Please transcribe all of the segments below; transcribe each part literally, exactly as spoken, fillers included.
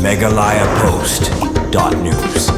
Meghalaya Post dot news.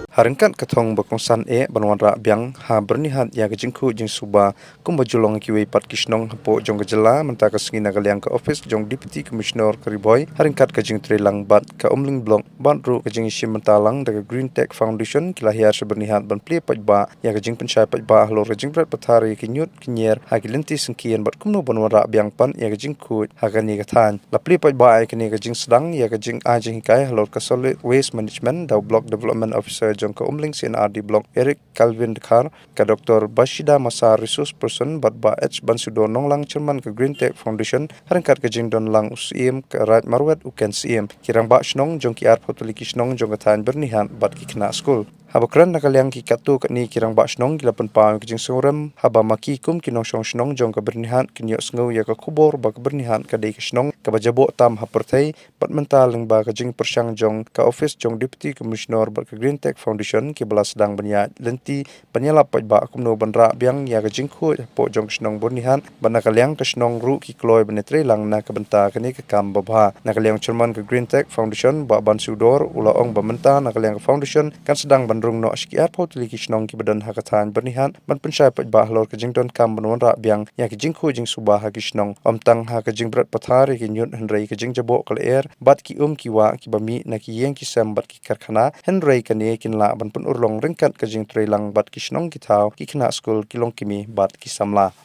Ha ryngkat ka thong ba kongsan eh ban wanrah biang ha Byrnihat ïa ka jingkhuid jingsuba kumba ju long kiwei pat ki shnong hapoh jong ka jylla, mynta ka sngi na ka liang ka ophis jong Deputy Commissioner ka Ri Bhoi ha ryngkat ka jingtrei lang bad ka Umling Block bad ruh ka jingïashim bynta lang da ka Green Tech Foundation ki la hiar sha Byrnihat ban plie paidbah ïa ka jingpynshai paidbah halor ka jingbret pathar ïa ki ñiut ki ñier ha ki lynti syngkien bad kumno ban wanrah biang pat ïa ka jingkhuid ha kane ka thaiñ. La plie paidbah ïa kane ka jingsdang ïa ka jingai jinghikai halor ka Solid Waste Management da u Block Development Officer jong ka Umling C and R D Block, Eric Calvin Dkhar, ka Doctor Bashida Masa, Resource Person, bad Bah H Bansudor Nonglang, Chairman ka Green Tech Foundation, ha ryngkat ka jingdon lang u Syiem ka Raid Marwet, u Ken Syiem, ki rangbah shnong jong ki arphew tylli ki shnong jong ka thaiñ Byrnihat bad ki khynnah skul. Haba kren na ka liang ki katto katne ki rangbah shnong ki la pynpaw ïa ka jingsngewrem haba ma ki kum ki nongshong shnong jong ka Byrnihat kin ïohsngew ïa ka khubor ba ka Byrnihat ka dei ka shnong kaba jaboh tam ha pyrthei bad mynta lyngba ka jingpyrshang jong ka ophis jong Deputy Commissioner bad ka Green Tech Foundation kiba la sdang ban ïaid lynti ban ïalap paidbah kumno ban rah biang ïa ka jingkhuid hapoh jong ka shnong Byrnihat bad na ka liang ka shnong ruh ki kloi ban ïatrei lang na ka bynta kane ka kam babha. Na ka liang Chairman ka Green Tech Foundation Bah Bansudor u la ong ba mynta na ka liang ka foundation kan sdang ban rung noh sha ki arphew tylli ki shnong kiba don ha ka thaiñ Byrnihat ban pynshai paidbah halor ka jingdonkam ban wanrah biang ïa ka jingkhuid jingsuba ha ki shnong, ym tang ha ka jingbret pathar ïa ki ñiut hynrei ka jingjaboh ka lyer bad ki um ki wah kiba mih na ki ïing ki sem bad ki karkhana, hynrei kane kin lah ban pynurlong ryngkat ka jingtrei lang bad ki shnong ki thaw, ki khynnah skul, ki longkmie bad ki samla.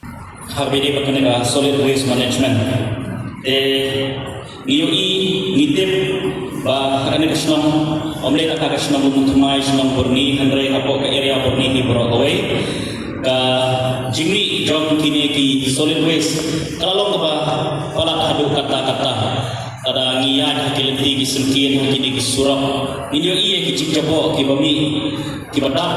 Ha kaba ïadei bad kane ka solid waste management, te ngi ïohi, ngi tip ba ha kane ka shnong, ym lei tang ha ka shnong Lum Thymmai, shnong Byrni, hynrei hapoh ka area Byrni hi baroh kawei, ka jingmih jong kine ki solid waste ka la long kaba palat haduh katta katta. Lada ngi ïaid ha ki lynti ki syngkien, ha kine ki surok, ngin ïohi ïa ki jingjaboh kiba mih, kiba dap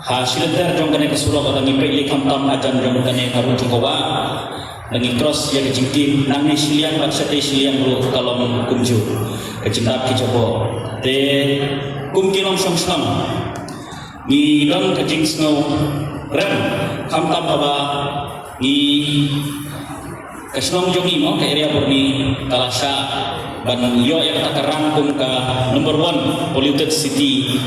ha shilynter jong kane ka surok. Lada ngi peit lei khamtam hajan jong kane ka rud jong ka wah, lada ngi cross ïa ka jingtim, nangne shiliang bad shatei shiliang ruh ka long kumjuh ka jingdap ki jaboh. Te kum ki nongshong shnong ngi don ka jingsngewrem, khamtam haba ngi, ka shnong jong ngi mo, ka area Byrni ka la shah ban ïoh ïa kata ka rang kum ka number one polluted city,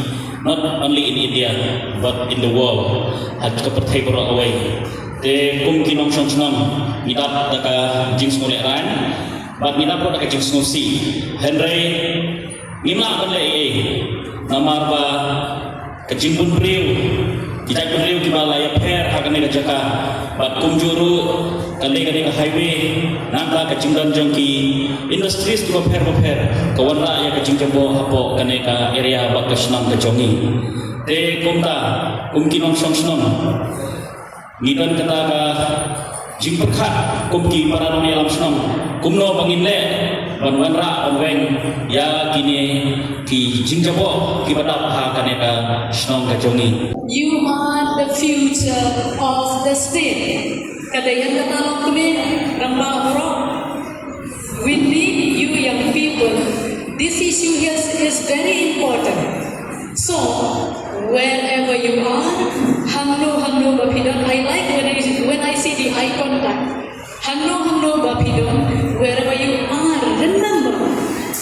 not only in India but in the world, ha ka pyrthei baroh kawei. Te kum ki nongshong shnong ngi dap da ka jingsngewlehraiñ bad ngi dap ruh da ka jingsngewsih, hynrei ngim lah ban leh ei ei namar ba ka jingbun briew, ki jaitbynriew kiba la ïapher ha kane ka jaka, bad kumjuh ruh ka lei kane ka highway, nangta ka jingdon jong ki industries kiba pher ba pher, ka wanrah ïa ka jingjaboh hapoh kane ka area bad ka shnong ka jong ngi. Te kumta, kum ki nongshong shnong, ngi don kata ka jingpyrkhat kum ki para nongïalam shnong, kumno ba ngin leh ban wanrah ban weng ïa kine ki jingjaboh kiba dap ha kane ka shnong ka jong ngi. You are the future of the state. Ka dei ïa kata long kmie, rangbah baroh. We need you young people. This issue here is very important. So, wherever you are, hangno hangno ba phi don. I like when I, when I see the eye contact. Hangno hangno ba phi don, wherever you are, remember,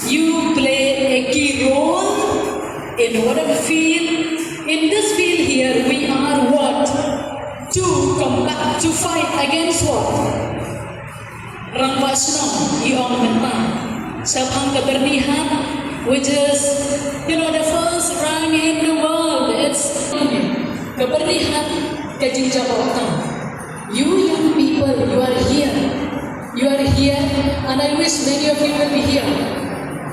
you play a key role in whatever field. In this field here, we are what? To combat, to fight against what? Rangbah shnong, i ong mynta. Shaphang ka Byrnihat, which is, you know, the first rank in the world. It's ka Byrnihat ka jingjaboh tam. You young people, you are here. You are here, and I wish many of you will be here.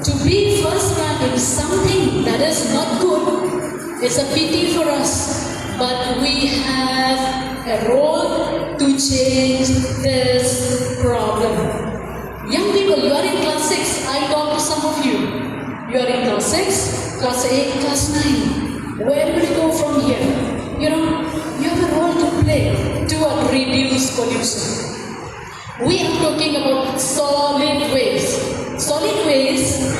To be first rank in something that is not good, it's a pity for us, but we have a role to change this problem. Young people, you are in class six. I talk to some of you. You are in class six, class eight, class nine. Where will you go from here? You know, you have a role to play toward reduce pollution. We are talking about solid waste. Solid waste,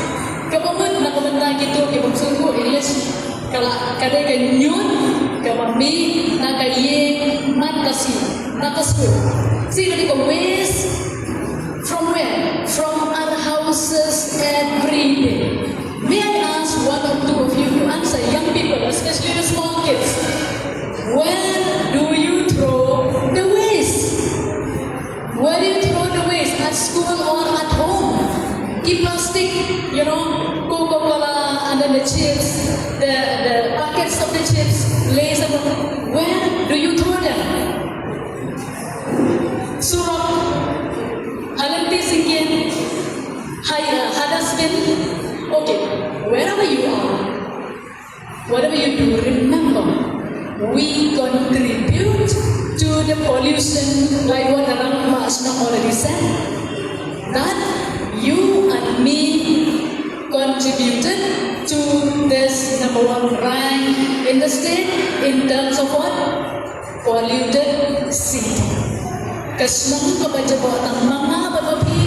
kaba mut na ka bynta kito kiba sngewthuh English, ka la, ka dei ka ñiut kaba mih na ka ïing, na ka sngi, na ka skul. See, ka dei ka waste from where? From our houses every day. Especially the small kids. Where do you throw the waste? Where do you throw the waste? At school or at home? Ki plastic, you know, Coca-Cola and then the chips, the, the packets of the chips, Lays and all. Where do you throw them? Surok, ha lynti syngkien, ha, ha dustbin. Okay, wherever you are, whatever you do, remember, we contribute to the pollution, like what Rangbah Shnong already said, that you and me contributed to this number one rank in the state in terms of what? Polluted city. Ka shnong kaba jabok tang ma nga bad ma phi,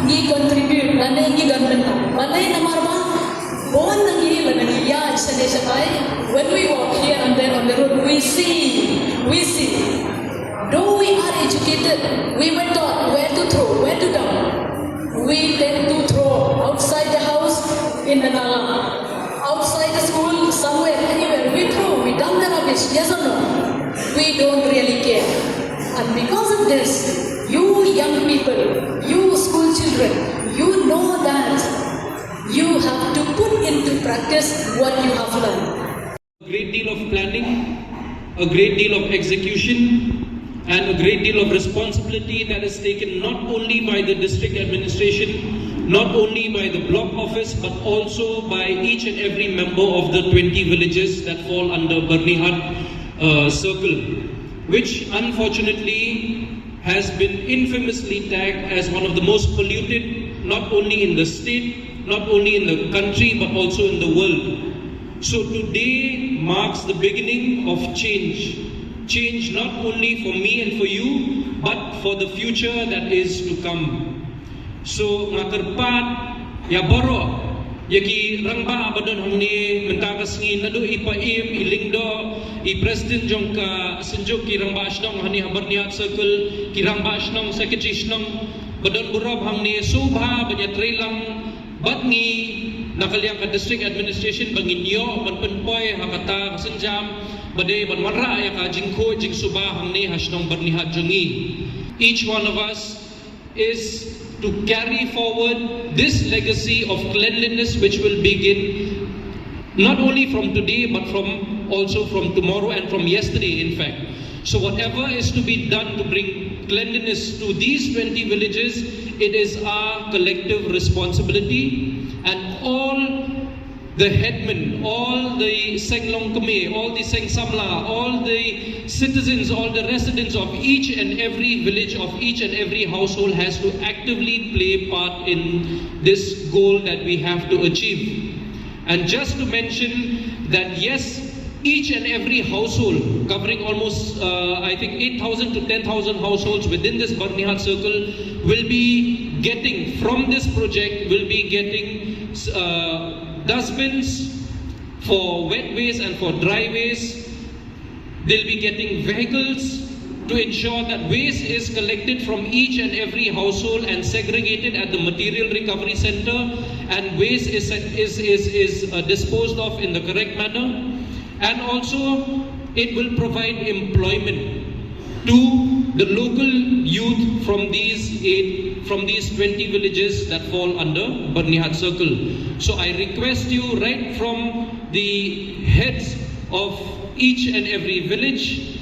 ngi contribute, lane ngi don bynta. Balei? Namar ba bun na ngi, lane ngi ïaid shane shatai. When we walk here and there on the road, we see, we see. Though we are educated, we were taught where to throw, where to dump. We tend to throw outside the house in the nala, outside the school, somewhere, anywhere. We throw, we dump the rubbish, yes or no? We don't really care. And because of this, you young people, you school children, you know that you have to put into practice what you have learned. A great deal of planning, a great deal of execution, and a great deal of responsibility that is taken not only by the district administration, not only by the block office, but also by each and every member of the twenty villages that fall under Byrnihat uh, circle, which unfortunately has been infamously tagged as one of the most polluted, not only in the state, not only in the country, but also in the world. So today marks the beginning of change. Change not only for me and for you, but for the future that is to come. So nga kyrpad ïa baroh, ïa ki rangbah ba don hangne mynta ka sngi, naduh i Paiem, i Lyngdoh, i President jong ka Synjuk ki Rangbah Shnong hangne ha Byrnihat Circle, ki Rangbah Shnong, Secretary Shnong ba don burom hangne, sngewbha ban ïatreilang bad ngi na ka liang ka District Administration ba ngin ïoh ban pynpoi ha kata ka sienjam ba dei ban wanrah ïa ka jingkhuid jingsuba hangne ha shnong Byrnihat jong ngi. Each one of us is to carry forward this legacy of cleanliness, which will begin not only from today but from also from tomorrow and from yesterday, in fact. So whatever is to be done to bring cleanliness to these twenty villages, it is our collective responsibility, and all the headmen, all the Seng Longkmie, all the Seng Samla, all the citizens, all the residents of each and every village, of each and every household has to actively play part in this goal that we have to achieve. And just to mention that yes, each and every household, covering almost, uh, I think, eight thousand to ten thousand households within this Byrnihat circle will be getting, from this project, will be getting uh, dustbins for wet waste and for dry waste. They'll be getting vehicles to ensure that waste is collected from each and every household and segregated at the material recovery center, and waste is, is, is, is uh, disposed of in the correct manner. And also, it will provide employment to the local youth from these eight, from these twenty villages that fall under Byrnihat Circle. So I request you, right from the heads of each and every village,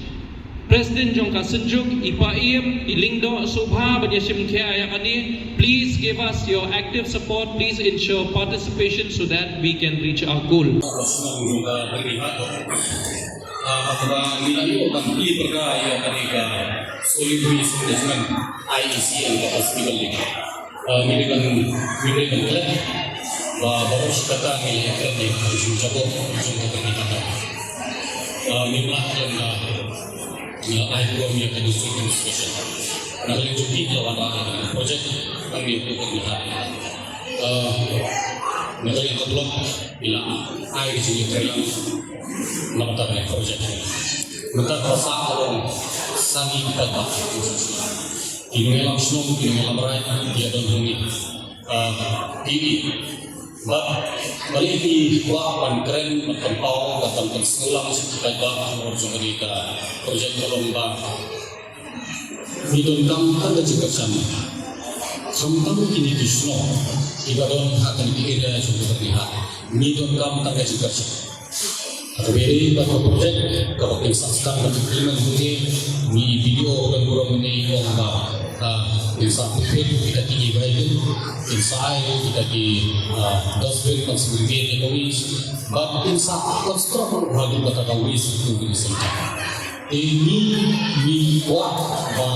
President jong ka Synjuk, i Paiem, i Lyngdoh, sngewbha ban ïashim khia ïa kane. Please give us your active support. Please ensure participation so that we can reach our goal. Ah, kaba ngi la ïoh ban plie pyrkhat ïa kane ka solid waste management, I E C, and ka festival ni. Ah, ngi dei ban, ngi dei ban klet ba baroh shi katta ngi la ïakren ïa ka jingjaboh jong ka kane ka kam. Ah, ngi la klet na, na ai burom ïa ka district administration. Na ka liang jong ki la wanrah ïa ka project, kan ngi pyrkhat. Ah, na ka liang ka block, i la ai ka jingïatreilang na ka bynta ka project. Mynta ka sah ka long sani ka ba. Ki nongïalam shnong, ki nongïalam rai, ki ïa don hangne. Ah, ki, Bad balei ngi kwah ban kren, ban pynpaw, ban pynpaw sngewlang sha ki paidbah halor jong kane ka project ka long ba ngi donkam tang ka jingkyrshan. Khamtam kine ki shnong kiba don ha kane ka area jong ka Byrnihat, ngi donkam tang ka jingkyrshan. Kaba ïadei bad ka project kaba kin sa start ban implement hangne, ngi B D O ban burom hangne, ong ba, ah, kin sa pynpeit kita ki e-vehicle, kin sa ai kita ki, ah, dustbin ban segregate ïa ka waste, bad kin sa construct ruh haduh kata ka waste recycling center. Te ngi, ngi kwah ba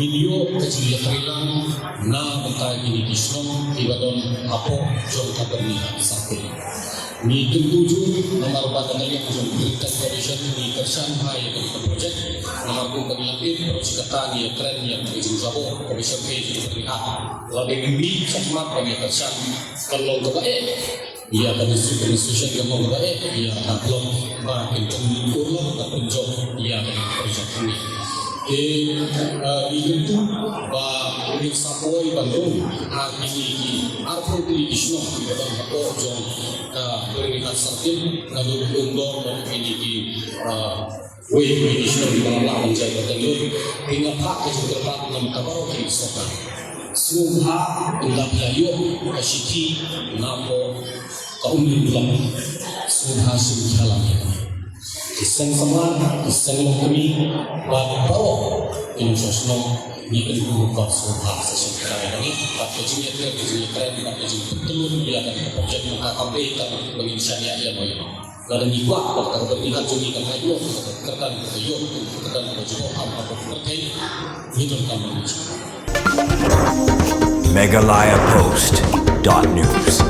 ngin ïoh ka jingïatreilang na bynta kine ki shnong kiba don hapoh jong ka Byrnihat sha. Ngi kyntu jur namar ba na ka liang jong ka Byrnihat Corporation ngi kyrshan bha ïa kane ka project. Namar kumba ngi la tip, baroh shi katta ngi ïakren ïa ka jingjabok ka Byrnihat. Lada ngi mih shakhmat ban ïakyrshan, kan long kaba eh ïa ka district administration, kan long kaba eh ïa ka block ba kin pynurlong, ka pynjop ïa ka project ni. Te, eh, ngi kyntu ba ngin sa poi ban rung ha kine ki arphew tylli ki shnong kiba don hapoh jong ka Byrnihat Circle, naduh Umdong bad kine ki, ah, wei kine ki shnong kiba la lah ban jia ka tender. Te nga phah ka jingkyrpad na ka bynta baroh ki sorkar, sngewbha ynda phi la ïoh ka shithi napoh ka Umdong Block, sngewbha shim khia lang ïa kane. Ki seng samla, ki seng longkmie, bad baroh ki nongshong shnong, ngi kyntu ba sngewbha sa shim khia lang ïa kane. Bad ka jingïatrei, ka jingïakren, bad ka jingpyntlun ïa kane ka project, mynta kam dei tang ba ngin shaniah ïa mo ïa mo. Lada ngi kwah ba ka Byrnihat jong ngi kan ïoh ka kyrdan kaba ïoh, ka kyrdan kaba jubor ha ka pyrthei, ngi donkam ban ïoh. Meghalaya Post dot news.